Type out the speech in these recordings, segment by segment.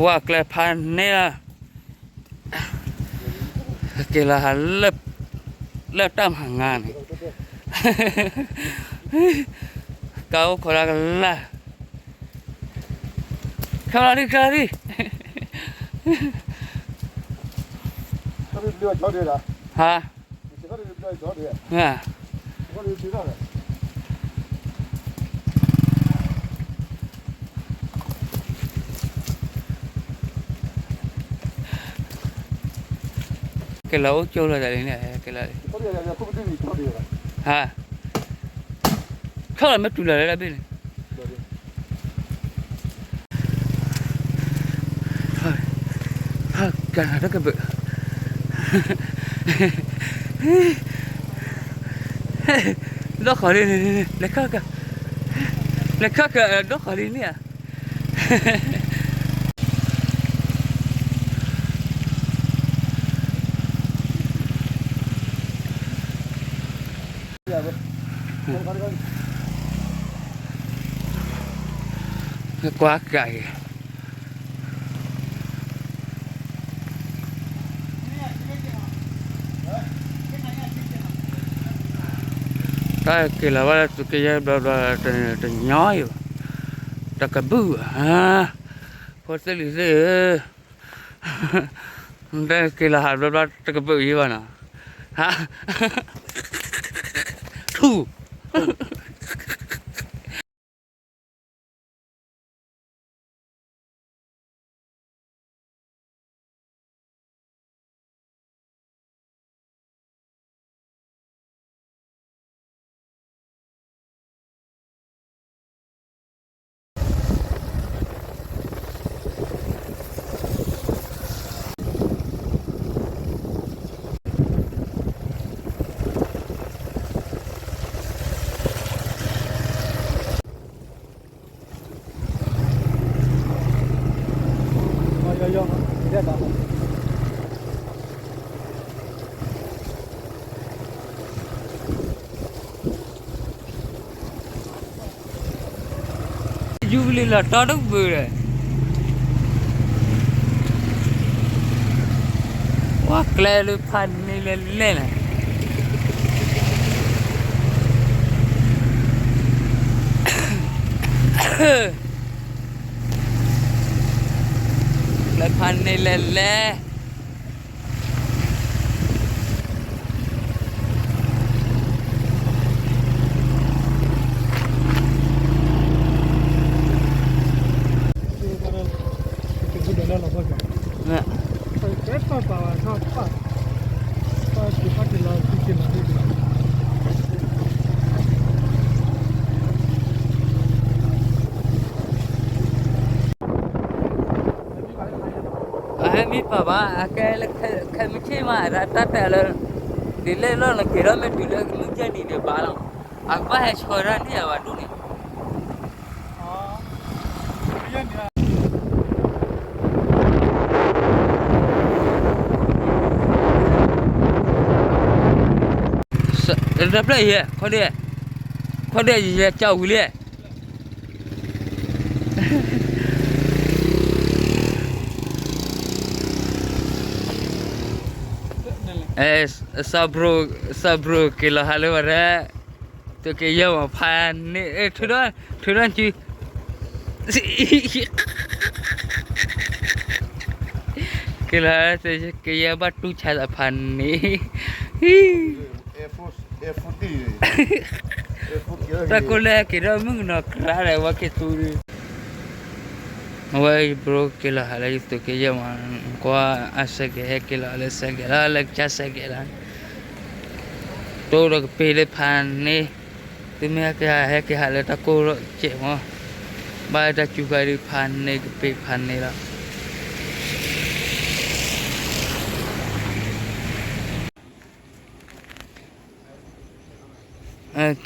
ဝဲကျဲဖးန့ၢ်လီၤ, က့ၤလီၤဟးလၢ လၢတၢ်မၤငါန့ၣ်, ကအိၣ်ခိးလၢကလၢ်, ခဲလီၤဒံး ခဲလီၤဒံး, ဟါ ကလီၤအိၣ်ကၠိလီၤတၢ်လံန့ၣ်, ကလီၤ, ဟါ, ထီၣ်လီၤမ့ၢ်တုၤလီၤလၢတၢ်ဘ့ၣ်န့ၣ်, ကနၤတကဘၢၣ်, ဒီးဃီၤလံန့ၣ်, လဲၤခီၣ်က, လဲၤခီၣ်ကဒီးဃီၤလံန့ၣ်ဧါ. ကွၢ်ကးအံၤ တၢ်က့ၤလီၤဘၣ်လၢသုးက့ယဲၢ်ဘျီဘျီ တညီယၤ, တကဘုၣ်ဧါ, ဖိသ့ၣ်လံၤသ့ၣ်ဧၢ, တၢ်က့ၤလီၤဟးဘျီဘျီ တကဘုၣ်ယဲၢ်ဘၣ်နီၤ, ဟါ, ထူၣ် ယူကလံၤလီၤတီတဘုးဒီး, ဝဲကျဲလၢဖးန့ၢ်လဲၣ်လဲၣ်န့ၣ်, ကျဲဖးန့ၢ်လဲၣ်လဲၣ်. အဟဲမ့ၢ်ပၢ်ဘၣ် အကဲလၢခဲမုၢ်ဆ့ၣ်မး အတၢ်တဲလၢ ဒ်လဲၣ်လီၤနက့ၤထီၣ်မ့ၢ်တုၤလၢကမုၢ်ကၢ်နံၤဒံးဘၣ်လီၤ. အကဘၣ်ဟဲဆှၢတၢ်န့ၣ်အဘၣ်ဒိၣ်န့ၣ် တဖျၢၣ်ယဲ ခီဒဲး, ခီဒဲးယဲကၠီဝံၤလံ. စီၤဘြိၤ စီၤဘြိၤက့ၤလီၤဟးလၢဝဲဒၣ် သုးက့ယဲၢ်မးဖးန့ၣ် ထုးဒီး ထုးဒီးစု က့ၤလီၤ သုးက့ယဲၢ်ဘၣ်တူၢ်ဆါသးဖးန့ၣ် တၢ်ကိၢ်လၢက့ၤဒီးမုၣ်ကနီၤကြးဒီးဝဲက့ၤသူဒီး အဝဲယဘြိၤက့ၤလီၤဟးလၢယသုးက့ယဲၢ်မး ကွၢ်အစဲးကဲးဟဲက့ၤလီၤလၢစဲးကဲးလီၤ လၢကစၢ်စဲးကဲးလီၤ တိၢ်ဒီးကပ့ၤလၢဖးန့ၣ် သုမ့ၢ်ဟဲက့ၤဟး ဟဲက့ၤဟးလၢတၢ်ကိၢ်လီၤစဲးမး ဘၣ်တၢ်စူၤခါဒုးဖးန့ၣ် ကပ့ၤဖးန့ၣ်လီၤ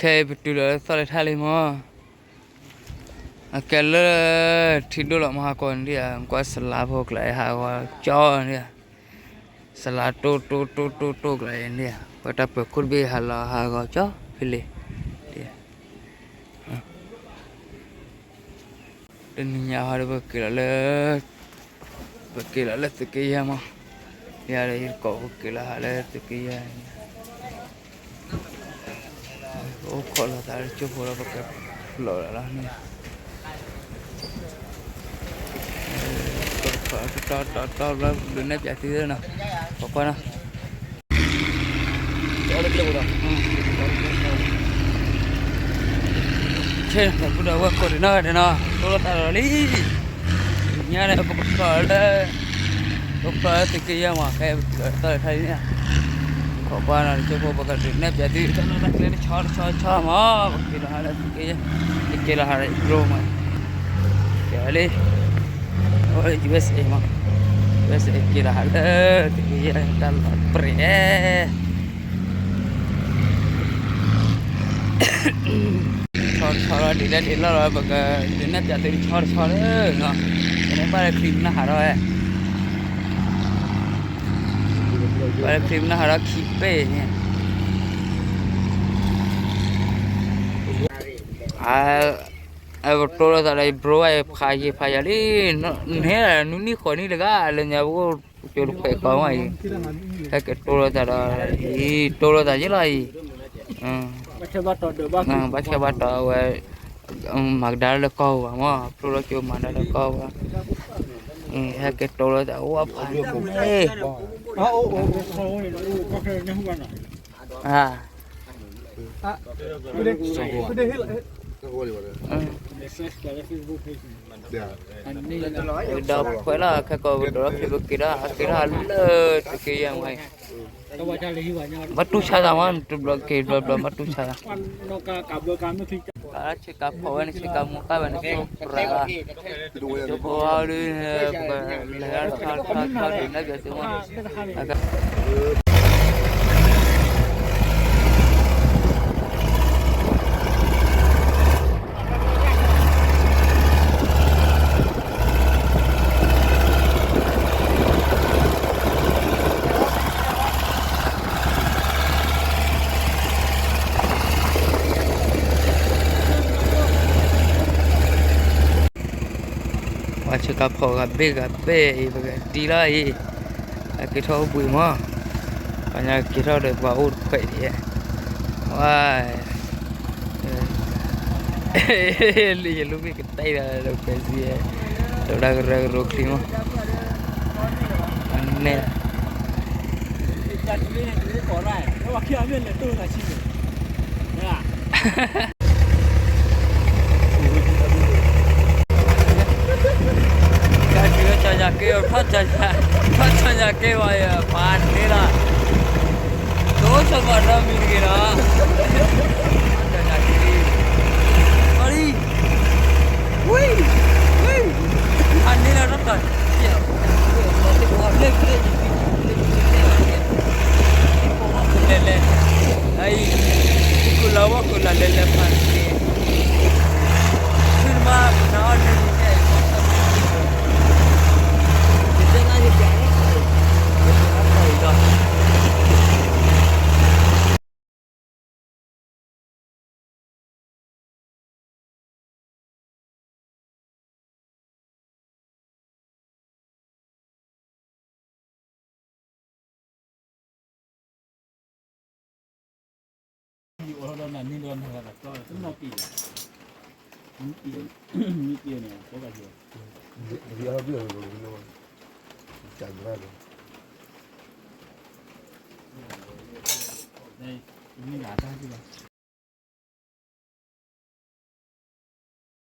ခဲအံၤပတုၤလီၤလၢသီၣ်လၢထၣ်လံမး အကဲလၢ ထံဒိၣ်လီၤမးဟးကီးန့ၣ်ဧါ ကွၢ်စလါဖိကျါအံၤဟးဂီၤကၠီန့ၣ်ဧါ စလါတိၢ်တိၢ်တိၢ်တိၢ်ကျါအံၤန့ၣ်ဧါ ပတၢ်ပၢၤခိၣ်တဘ့ၣ်ဟးလီၤဟးဂီၤကၠီဖဲလဲၣ် တနံၤညါဟီဒီးပက့ၤလီၤလၢ ပက့ၤလီၤလၢသုးက့ယဲၢ်မး, ယၤဒီးယကိးပက့ၤလီၤဟးလၢသုးက့ယဲၢ်, ပအိၣ်ခိးလိာ်သးလၢကၠိဖိဒီး ပကဖျိးလီၤလီၤန့ၣ်, ကတီတီတီဘျီဒုးနဲၣ်ပၠးသုနီၤ, ကွၢ်ကွၢ်နီၤ. ဆဲး ပဒီပုၢ်ဒီဝဲၢ်ကိးဒံးနီၢ်ဂၤဒဲးနီၤ, တိၢ်လိာ်သးဒီးလံ, ညါန့ၣ် ပကဖျိးလၢ ပကဖျိးလၢသုးက့ယဲၢ်မး, ခဲအံၤပတုၤလီၤတၢ်လၢထါလံန့ၣ်, ခိးကွၢ်နီၤ တကၠိဖိ ပကဒုးနဲၣ်ပၠးသု တၢ်လီၢ်တၢ်ကျဲတဆီတဆီဆီမး, ပက့ၤလီၤဟးလၢသုးက့ယဲၢ်, ယက့ၤလီၤဟးလၢ drone မး, က့ၤလီၤလံ, အိၣ်လၢ ယူအက်စ်အေ မး, ယူအက်စ်အေ က့ၤလီၤဟးလၢသုးက့ယဲၢ် တၢ်လီၢ်တပြဲး ဆီတဆီလီၤ ဒ်လဲၣ်ဒ်လဲၣ်လီၤ ပကဒုးနဲၣ်ပၠးသုတဆီတဆီလီၤနီၤ, ပန့ၢ်ဘၣ်လၢချံမနုၤဟးထီၣ်ဝဲ, ဘၣ်လၢချံမနုၤဟးထီၣ်ခံပ့ၢ်န့ၣ်, ပတိၢ်လိာ်သးဒီး bro ဝဲဖးယံၤဖးယၤလံ, နဟဲနွံနံၣ်ဃိးနံၣ်တဂၤလၢညါပအိၣ် ကၠိတခွဲးဃီမးအံၤ, ဟဲက့ၤတိၢ်လိာ်သးဒီး အံၤ တိၢ်လိာ်သးယ့ၢ်လီၤအံၤ, ဘၣ်ဆၢဘၣ်တီၤဝဲ, မၤကဒါလၢကီၢ်ပူၤဘၣ်မး, ဖျိထီၣ်ကၠိမၤဒါလၢကီၢ်ပူၤ, ဟဲက့ၤတိၢ်လိာ်သးအိၣ်ဖးန့ၣ်, ဒီးခွဲးလီၤ ခဲကိးပဒိးထီၣ်ချံပက့ၤဒီး က့ၤထီၣ်လၢသုးက့ယဲၢ်မးအံၤ, ဘၣ်တူၢ်ဆါသးမး တဘျီက့ၤတဘျီဘျီ ဘၣ်တူၢ်ဆါသး, ဆ့ကၤဖီၣ်ဝဲန့ၣ် ဆ့ကၤမူဃၣ်ဝဲန့ၣ် သိၣ်ပြးလီၤ, ယိဖိအီၤဒုး, ပကလဲၤထီၣ်ထီၣ်ထီၣ်ဒုးနဲၣ်ပၠးသုမး, ပှၤဆ့ကၤဖီၣ်ဂၤဘ့ၣ်ဂၤ ပဲၣ်အံၤ ပကတံလီၤအံၤ, အက့ၤထီၣ်အိၣ်ဘှံးမး, ပှၤညါက့ၤထီၣ်ဒီးပှၤအိၣ်တခွဲးဒံး, ဝါ, လံယလူမ့ၢ်ကတဲာ်ဒီးခွဲးစံ, တဝဲဒၣ်ကရၢကရိချံမး, န့ၣ် ကၢ်တုၤကၢ်ယၤက့ၤ, ထီၣ်ကၢ်ယၤ, ထီၣ်ကၢ်ယၤက့ၤဝဲယပၢ်န့ၣ်လီၤ, ဒိၣ်ဆိမးဒီမံၤတဂ့ၤလီၤ, ကၢ်ယၤက့ၤ, အီလံ, ဝံ, ဝံ, အန့ၣ်လီၤတၢ်, လဲၤလဲၤ, အံၤ, ခိၣ်လီၤဝဲခိၣ်လီၤလဲၤလဲၤဖးန့ၣ်, သုမၤနၤအီၣ်န့ၣ်န့ၣ်, ယတဲနၤယတဲ, ယတဲနၤတၢ်အံၤလီၤ. လၢ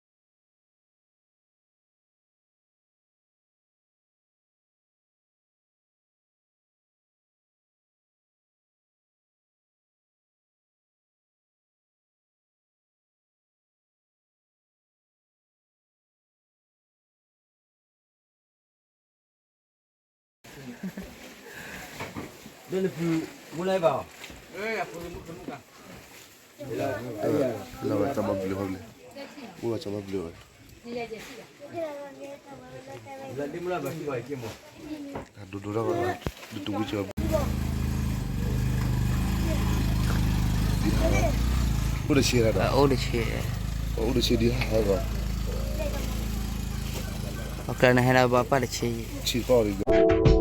ဝဲကဘီဘျုးဟီဘျုး, အိၣ်ဝဲကဘီဘျုးဝဲ, ဒိဒိထီၣ်ဘၣ်, ဒုတဝံၤကဘီ, အိၣ်တဆံ, အိၣ်တဆံ, အိၣ်တဆံဒ်ဟဲဂီၤ, ကျါန့ၣ်ဟဲဒၣ်ဘၣ်ပၢ်တဆံ, ဆံသီၣ်ဒီး